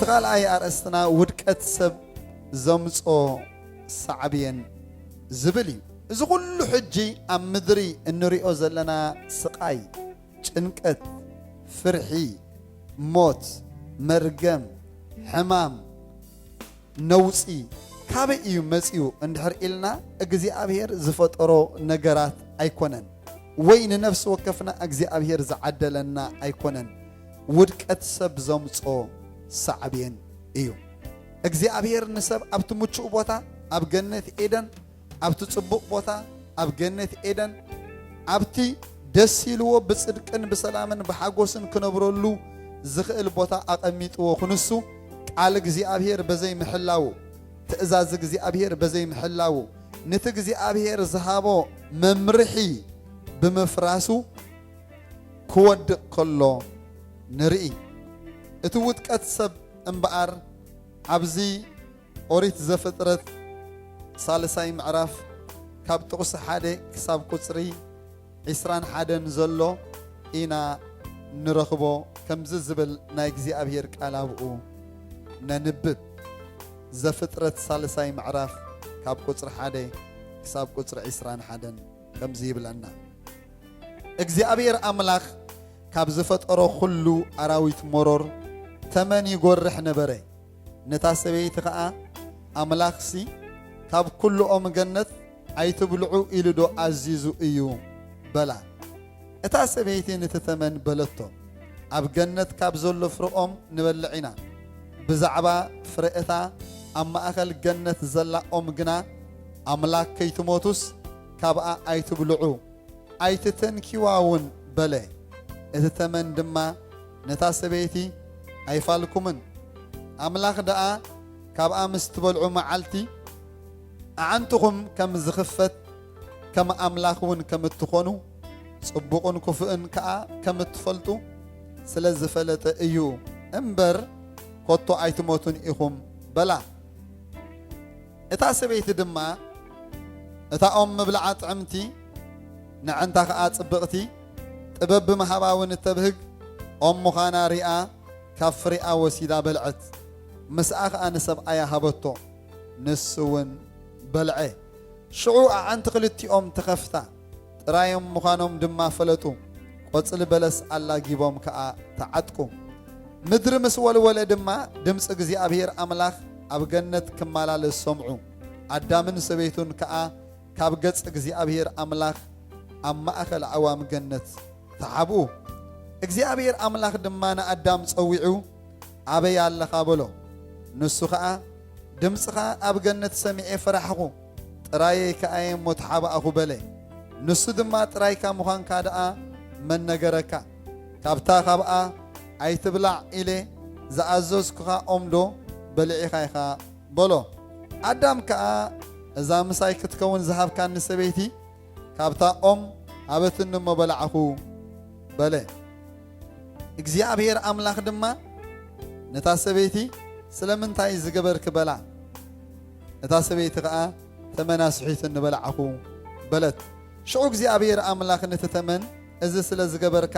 እቲ ካልኣይ ኣርእስትና ውድቀት ሰብ ዘምጾ ሳዕብየን ዝብል እዩ። እዚ ኩሉ ሕጂ ኣብ ምድሪ እንሪኦ ዘለና ስቓይ፣ ጭንቀት፣ ፍርሒ፣ ሞት፣ መርገም፣ ሕማም፣ ነውጺ ካበይ እዩ መጺኡ እንድሕር ኢልና፣ እግዚኣብሔር ዝፈጠሮ ነገራት ኣይኮነን፣ ወይ ንነፍሲ ወከፍና እግዚኣብሔር ዝዓደለና ኣይኮነን። ውድቀት ሰብ ዘምጾ ሳዕቤን እዩ። እግዚኣብሔር ንሰብ ኣብቲ ምቹእ ቦታ፣ ኣብ ገነት ኤደን፣ ኣብቲ ጽቡቕ ቦታ፣ ኣብ ገነት ኤደን፣ ኣብቲ ደስ ኢልዎ ብጽድቅን ብሰላምን ብሓጎስን ክነብረሉ ዝኽእል ቦታ ኣቐሚጥዎ ክንሱ፣ ቃል እግዚኣብሔር በዘይ ምሕላዉ፣ ትእዛዝ እግዚኣብሔር በዘይ ምሕላዉ፣ ነቲ እግዚኣብሔር ዝሃቦ መምርሒ ብምፍራሱ ክወድቕ ከሎ ንርኢ። እቲ ውድቀት ሰብ እምበኣር ኣብዚ ኦሪት ዘፍጥረት ሳልሳይ ምዕራፍ ካብ ጥቕሲ ሓደ ክሳብ ቁጽሪ ዒስራን ሓደን ዘሎ ኢና ንረኽቦ። ከምዚ ዝብል ናይ እግዚኣብሔር ቃል ኣብኡ ነንብብ። ዘፍጥረት ሳልሳይ ምዕራፍ ካብ ቁጽሪ ሓደ ክሳብ ቁጽሪ ዒስራን ሓደን ከምዚ ይብለና። እግዚኣብሔር ኣምላኽ ካብ ዝፈጠሮ ኹሉ ኣራዊት መሮር ተመን ይጎርሕ ነበረ። ነታ ሰበይቲ ኸኣ ኣምላኽሲ ካብ ኩሉ ኦም ገነት ኣይትብልዑ ኢሉ ዶ ኣዚዙ እዩ? በላ። እታ ሰበይቲ ነቲ ተመን በለቶ፣ ኣብ ገነት ካብ ዘሎ ፍረ ኦም ንበልዕ ኢና። ብዛዕባ ፍረ እታ ኣብ ማእከል ገነት ዘላ ኦም ግና ኣምላኽ ከይትሞቱስ ካብኣ ኣይትብልዑ፣ ኣይትተንኪዋ እውን በለ። እቲ ተመን ድማ ነታ ሰበይቲ ኣይፋልኩምን። ኣምላኽ ደኣ ካብኣ ምስ ትበልዑ መዓልቲ ኣዓንትኹም ከም ዝኽፈት ከም ኣምላኽ እውን ከም እትኾኑ ጽቡቕን ክፉእን ከኣ ከም እትፈልጡ ስለ ዝፈለጠ እዩ እምበር ኮቶ ኣይትሞቱን ኢኹም በላ። እታ ሰበይቲ ድማ እታ ኦም ምብላዓ ጥዕምቲ፣ ንዕንታ ኸኣ ጽብቕቲ፣ ጥበብ ብምሃባ እውን እተብህግ ኦም ምዃና ሪኣ፣ ካብ ፍሬኣ ወሲዳ በልዐት። ምስኣ ኸኣ ንሰብኣያ ሃበቶ፣ ንሱ እውን በልዐ። ሽዑ ኣዕንቲ ክልቲኦም ተኸፍታ፣ ጥራዮም ምዃኖም ድማ ፈለጡ። ቆጽሊ በለስ ኣላጊቦም ከኣ ተዓጥቁ። ምድሪ ምስ ወልወለ ድማ ድምጺ እግዚኣብሔር ኣምላኽ ኣብ ገነት ክመላለስ ሰምዑ። ኣዳምን ሰበይቱን ከኣ ካብ ገጽ እግዚኣብሔር ኣምላኽ ኣብ ማእከል ኣዕዋም ገነት ተሓብኡ። እግዚኣብሔር ኣምላኽ ድማ ንኣዳም ጸዊዑ፣ ኣበይ ኣለኻ? በሎ። ንሱ ኸኣ፣ ድምጽኻ ኣብ ገነት ሰሚዐ ፈራሕኹ፣ ጥራየይ ከኣ እየ እሞ ተሓባእኹ በለ። ንሱ ድማ፣ ጥራይካ ምዃንካ ደኣ መን ነገረካ? ካብታ ካብኣ ኣይትብላዕ ኢለ ዝኣዘዝኩኻ ኦም ዶ በሊዕኻ ኢኻ? በሎ። ኣዳም ከኣ፣ እዛ ምሳይ ክትከውን ዝሃብካኒ ሰበይቲ ካብታ ኦም ሃበትኒ እሞ በላዕኹ በለ። እግዚኣብሔር ኣምላኽ ድማ ነታ ሰበይቲ፣ ስለምንታይ ዝገበርኪ በላ። እታ ሰበይቲ ኸኣ፣ ተመን ኣስሒቱኒ በላዕኹ በለት። ሽዑ እግዚኣብሔር ኣምላኽ ነቲ ተመን፣ እዚ ስለ ዝገበርካ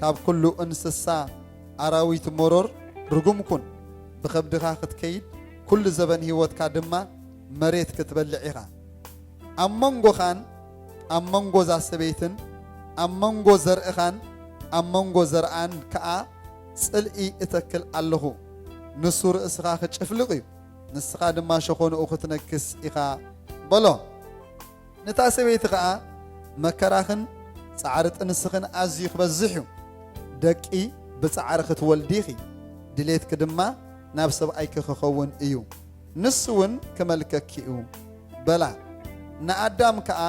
ካብ ኩሉ እንስሳ ኣራዊት መሮር ርጉም ኩን። ብኸብድኻ ክትከይድ፣ ኩሉ ዘበን ህይወትካ ድማ መሬት ክትበልዕ ኢኻ። ኣብ መንጎኻን ኣብ መንጎ እዛ ሰበይትን ኣብ መንጎ ዘርእኻን ኣብ መንጎ ዘርኣን ከኣ ጽልኢ እተክል ኣለኹ። ንሱ ርእስኻ ክጭፍልቕ እዩ፣ ንስኻ ድማ ሸኾንኡ ክትነክስ ኢኻ በሎ። ነታ ሰበይቲ ኸኣ መከራኽን ጻዕሪ ጥንስኽን ኣዝዩ ክበዝሕ እዩ። ደቂ ብጻዕሪ ክትወልዲ ኢኺ፣ ድሌትኪ ድማ ናብ ሰብኣይኪ ክኸውን እዩ፣ ንሱ እውን ክመልከኪ እዩ በላ። ንኣዳም ከኣ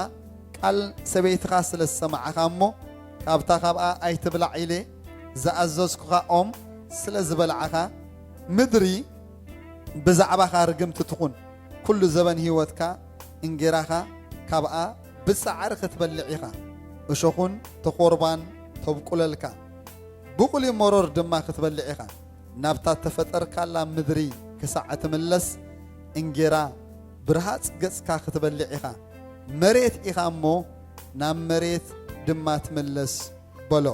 ቃል ሰበይትኻ ስለ ዝሰማዕኻ እሞ ካብታ ካብኣ ኣይትብላዕ ኢለ ዝኣዘዝኩኻ ኦም ስለ ዝበላዕኻ ምድሪ ብዛዕባኻ ርግምቲ ትኹን። ኩሉ ዘበን ህይወትካ እንጌራኻ ካብኣ ብጻዕሪ ክትበልዕ ኢኻ፣ እሾኹን ተኾርባን ተብቁለልካ፣ ብቑሊ መሮር ድማ ክትበልዕ ኢኻ። ናብታ ተፈጠርካላ ምድሪ ክሳዕ እትምለስ እንጌራ ብርሃጽ ገጽካ ክትበልዕ ኢኻ። መሬት ኢኻ እሞ ናብ መሬት ድማ ትምለስ በሎ።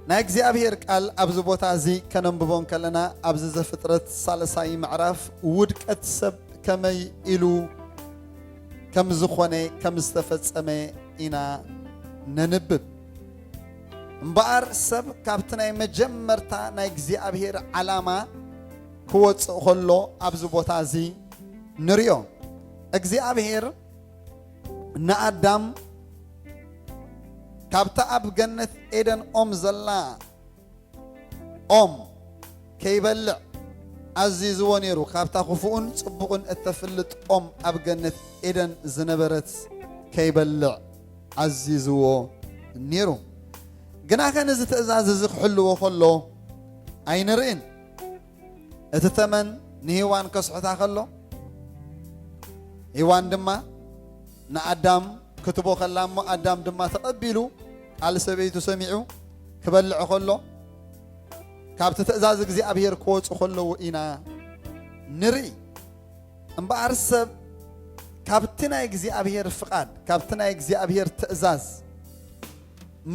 ናይ እግዚኣብሔር ቃል ኣብዚ ቦታ እዚ ከነንብቦ እንከለና፣ ኣብዚ ዘፍጥረት ሳልሳይ ምዕራፍ ውድቀት ሰብ ከመይ ኢሉ ከም ዝኾነ፣ ከም ዝተፈጸመ ኢና ነንብብ። እምበኣር ሰብ ካብቲ ናይ መጀመርታ ናይ እግዚኣብሔር ዓላማ ክወጽእ ከሎ ኣብዚ ቦታ እዚ ንሪኦ። እግዚኣብሔር ንኣዳም ካብታ ኣብ ገነት ኤደን ኦም ዘላ ኦም ከይበልዕ ኣዚዝዎ ነይሩ። ካብታ ክፉእን ጽቡቕን እተፍልጥ ኦም ኣብ ገነት ኤደን ዝነበረት ከይበልዕ ኣዚዝዎ ነይሩ። ግናኸ ነዚ ትእዛዝ እዚ ክሕልዎ ከሎ ኣይንርእን። እቲ ተመን ንሄዋን ከስሕታ ከሎ፣ ሄዋን ድማ ንኣዳም ክትቦ ከላ እሞ፣ ኣዳም ድማ ተቐቢሉ ቃል ሰበይቱ ሰሚዑ ክበልዕ ከሎ፣ ካብቲ ትእዛዝ እግዚኣብሔር ክወጹ ከለዉ ኢና ንርኢ። እምበኣር ሰብ ካብቲ ናይ እግዚኣብሔር ፍቓድ፣ ካብቲ ናይ እግዚኣብሔር ትእዛዝ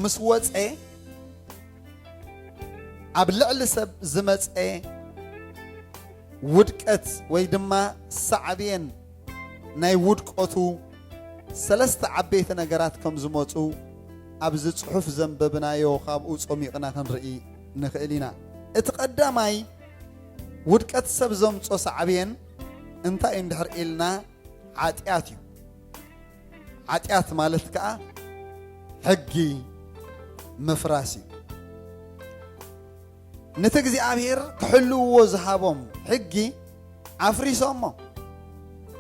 ምስ ወጸ፣ ኣብ ልዕሊ ሰብ ዝመጸ ውድቀት ወይ ድማ ሳዕቤን ናይ ውድቀቱ ሰለስተ ዓበይቲ ነገራት ከም ዝመጹ ኣብዚ ጽሑፍ ዘንበብናዮ ካብኡ ጾሚቕና ክንርኢ ንኽእል ኢና። እቲ ቀዳማይ ውድቀት ሰብ ዘምጾ ሳዕቤን እንታይ እዩ እንድሕር ኢልና፣ ሓጢኣት እዩ። ሓጢኣት ማለት ከኣ ሕጊ ምፍራስ እዩ። ነቲ እግዚኣብሔር ክሕልውዎ ዝሃቦም ሕጊ ኣፍሪሶሞ።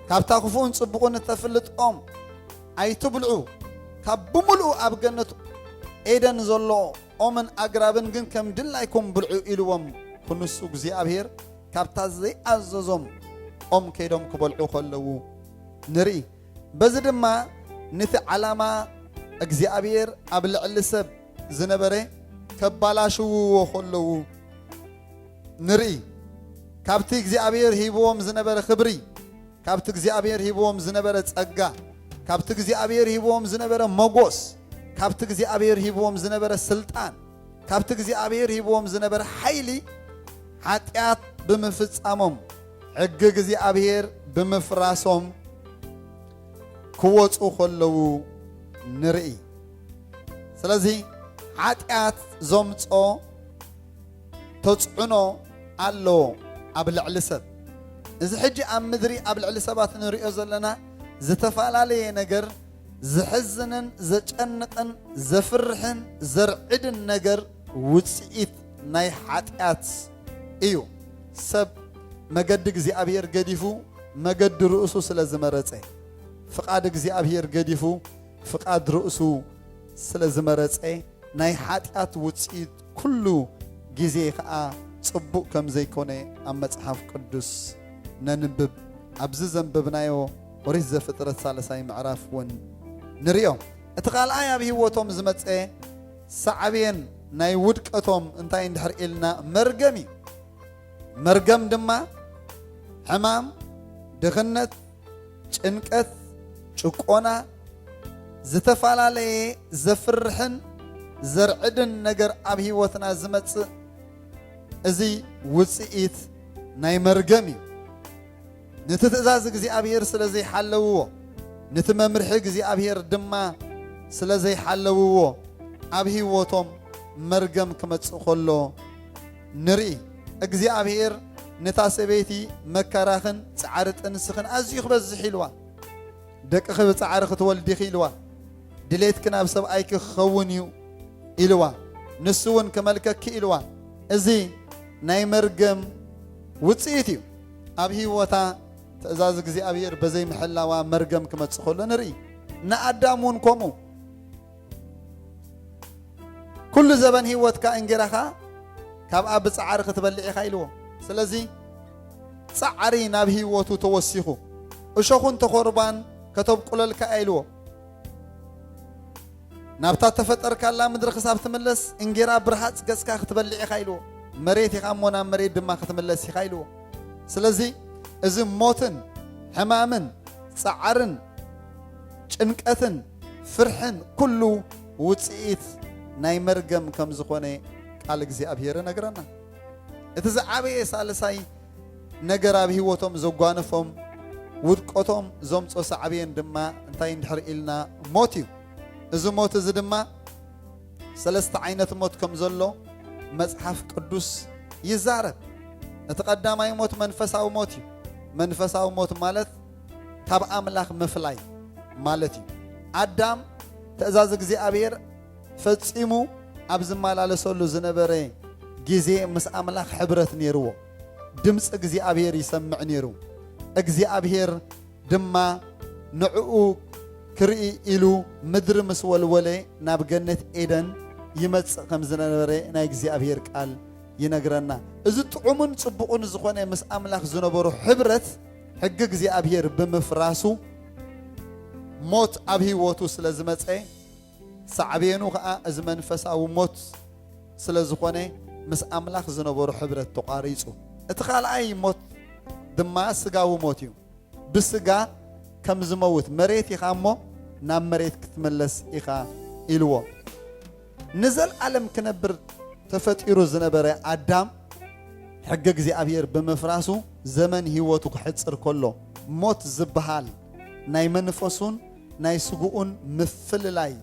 ካብታ ክፉእን ጽቡቕን እተፍልጥ ኦም ኣይትብልዑ፣ ካብ ብምሉኡ ኣብ ገነት ኤደን ዘሎ ኦምን ኣግራብን ግን ከም ድላይኩም ብልዑ ኢልዎም። ክንሱ እግዚኣብሔር ካብታ ዘይኣዘዞም ኦም ከይዶም ክበልዑ ከለዉ ንርኢ። በዚ ድማ ነቲ ዓላማ እግዚኣብሔር ኣብ ልዕሊ ሰብ ዝነበረ ከባላሽውዎ ከለዉ ንርኢ። ካብቲ እግዚኣብሔር ሂብዎም ዝነበረ ክብሪ፣ ካብቲ እግዚኣብሔር ሂብዎም ዝነበረ ጸጋ፣ ካብቲ እግዚኣብሔር ሂብዎም ዝነበረ መጎስ፣ ካብቲ እግዚኣብሔር ሂብዎም ዝነበረ ስልጣን፣ ካብቲ እግዚኣብሔር ሂብዎም ዝነበረ ሓይሊ ሓጢኣት ብምፍጻሞም፣ ሕጊ እግዚኣብሔር ብምፍራሶም ክወጹ ከለዉ ንርኢ። ስለዚ ሓጢኣት ዘምጾ ተጽዕኖ ኣሎ ኣብ ልዕሊ ሰብ። እዚ ሕጂ ኣብ ምድሪ ኣብ ልዕሊ ሰባት ንርእዮ ዘለና ዝተፈላለየ ነገር፣ ዘሕዝንን ዘጨንቕን ዘፍርሕን ዘርዕድን ነገር ውጽኢት ናይ ሓጢኣት እዩ። ሰብ መገዲ እግዚኣብሔር ገዲፉ መገዲ ርእሱ ስለ ዝመረጸ፣ ፍቓድ እግዚኣብሔር ገዲፉ ፍቓድ ርእሱ ስለ ዝመረጸ፣ ናይ ሓጢኣት ውጽኢት ኩሉ ግዜ ኸኣ ጽቡቕ ከም ዘይኮነ ኣብ መጽሓፍ ቅዱስ ነንብብ። ኣብዚ ዘንበብናዮ ኦሪት ዘፍጥረት ሳልሳይ ምዕራፍ እውን ንርእዮ። እቲ ካልኣይ ኣብ ህይወቶም ዝመጸ ሳዕቤን ናይ ውድቀቶም እንታይ እንድሕር ኢልና፣ መርገም እዩ። መርገም ድማ ሕማም፣ ድኽነት፣ ጭንቀት፣ ጭቆና፣ ዝተፈላለየ ዘፍርሕን ዘርዕድን ነገር ኣብ ህይወትና ዝመጽእ፣ እዚ ውጽኢት ናይ መርገም እዩ። ነቲ ትእዛዝ እግዚኣብሔር ስለ ዘይሓለውዎ፣ ነቲ መምርሒ እግዚኣብሔር ድማ ስለ ዘይሓለውዎ፣ ኣብ ህይወቶም መርገም ክመጽእ ከሎ ንርኢ። እግዚኣብሔር ነታ ሰበይቲ መከራኽን ጻዕሪ ጥንስኽን ኣዝዩ ክበዝሕ ኢልዋ። ደቅኺ ብጻዕሪ ክትወልዲ ኢኺ ኢልዋ። ድሌትኪ ናብ ሰብኣይኪ ክኸውን እዩ ኢልዋ። ንሱ እውን ክመልከኪ ኢልዋ። እዚ ናይ መርገም ውጽኢት እዩ። ኣብ ህይወታ ትእዛዝ እግዚኣብሔር በዘይ ምሕላዋ መርገም ክመጽእ ከሎ ንርኢ። ንኣዳም እውን ከምኡ። ኩሉ ዘበን ህይወትካ እንጌራኻ ካብ ኣብ ብጻዕሪ ክትበልዕ ኢኻ ኢልዎ። ስለዚ ጻዕሪ ናብ ህይወቱ ተወሲኹ፣ እሾኹን ተኾርባን ከተብቁለልካ እያ ኢልዎ። ናብታ ተፈጠርካላ ምድሪ ክሳብ ትምለስ እንጌራ ብርሃጽ ገጽካ ክትበልዕ ኢኻ ኢልዎ። መሬት ኢኻ እሞ ናብ መሬት ድማ ክትምለስ ኢኻ ኢልዎ። ስለዚ እዚ ሞትን ሕማምን ጻዕርን ጭንቀትን ፍርሕን ኩሉ ውጽኢት ናይ መርገም ከም ዝኾነ ቃል እግዚኣብሔር ይነግረና። እቲ ዝዓበየ ሳልሳይ ነገር ኣብ ህይወቶም ዘጓነፎም፣ ውድቀቶም ዘምጾ ሳዕቤን ድማ እንታይ እንድሕር ኢልና፣ ሞት እዩ። እዚ ሞት እዚ ድማ ሰለስተ ዓይነት ሞት ከም ዘሎ መጽሓፍ ቅዱስ ይዛረብ። እቲ ቀዳማይ ሞት መንፈሳዊ ሞት እዩ። መንፈሳዊ ሞት ማለት ካብ ኣምላኽ ምፍላይ ማለት እዩ። ኣዳም ትእዛዝ እግዚኣብሔር ፈጺሙ ኣብ ዝመላለሰሉ ዝነበረ ግዜ ምስ ኣምላኽ ሕብረት ነይርዎ። ድምፂ እግዚኣብሔር ይሰምዕ ነይሩ። እግዚኣብሔር ድማ ንዕኡ ክርኢ ኢሉ ምድሪ ምስ ወልወለ ናብ ገነት ኤደን ይመጽእ ከም ዝነበረ ናይ እግዚኣብሔር ቃል ይነግረና። እዚ ጥዑምን ጽቡቕን ዝኾነ ምስ ኣምላኽ ዝነበሮ ሕብረት ሕጊ እግዚኣብሔር ብምፍራሱ ሞት ኣብ ህይወቱ ስለ ዝመጸ ሳዕቤኑ ኸኣ እዚ መንፈሳዊ ሞት ስለ ዝኾነ ምስ ኣምላኽ ዝነበሮ ሕብረት ተቋሪጹ። እቲ ካልኣይ ሞት ድማ ስጋዊ ሞት እዩ። ብስጋ ከም ዝመውት መሬት ኢኻ እሞ ናብ መሬት ክትምለስ ኢኻ ኢልዎ። ንዘለዓለም ክነብር ተፈጢሩ ዝነበረ ኣዳም ሕጊ እግዚኣብሔር ብምፍራሱ ዘመን ህይወቱ ክሕጽር ከሎ ሞት ዝበሃል ናይ መንፈሱን ናይ ስግኡን ምፍልላይ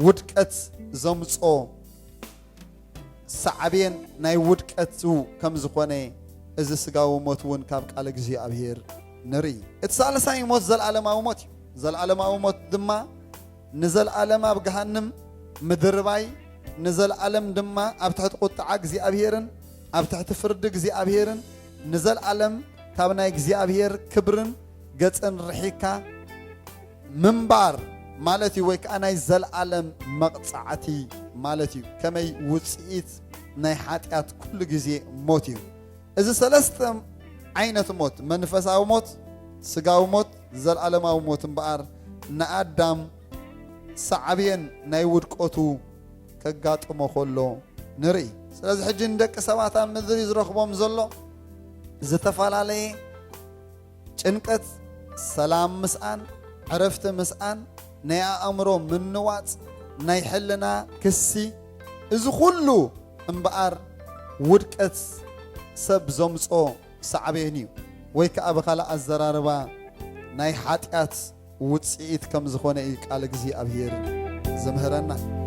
ውድቀት ዘምጾ ሳዕቤን ናይ ውድቀቱ ከም ዝኾነ እዚ ስጋዊ ሞት እውን ካብ ቃል እግዚኣብሔር ንርኢ። እቲ ሳልሳይ ሞት ዘለዓለማዊ ሞት እዩ። ዘለዓለማዊ ሞት ድማ ንዘለዓለም ኣብ ገሃንም ምድርባይ፣ ንዘለዓለም ድማ ኣብ ትሕቲ ቁጥዓ እግዚኣብሔርን ኣብ ትሕቲ ፍርዲ እግዚኣብሔርን ንዘለዓለም ካብ ናይ እግዚኣብሔር ክብርን ገጽን ርሒካ ምንባር ማለት እዩ፣ ወይ ከዓ ናይ ዘለዓለም መቕጻዕቲ ማለት እዩ። ከመይ ውጽኢት ናይ ሓጢኣት ኩሉ ግዜ ሞት እዩ። እዚ ሰለስተ ዓይነት ሞት፣ መንፈሳዊ ሞት፣ ስጋዊ ሞት፣ ዘለዓለማዊ ሞት እምበኣር ንኣዳም ሳዕቤን ናይ ውድቀቱ ከጋጥሞ ከሎ ንርኢ። ስለዚ ሕጂ ንደቂ ሰባት ኣብ ምድሪ ዝረኽቦም ዘሎ ዝተፈላለየ ጭንቀት፣ ሰላም ምስኣን፣ ዕረፍቲ ምስኣን፣ ናይ ኣእምሮ ምንዋጽ፣ ናይ ሕልና ክሲ፣ እዚ ኩሉ እምበኣር ውድቀት ሰብ ዘምጾ ሳዕቤን እዩ፣ ወይ ከኣ ብኻልእ ኣዘራርባ ናይ ሓጢኣት ውጽኢት ከም ዝኾነ እዩ ቃል እግዚኣብሔር ዝምህረና።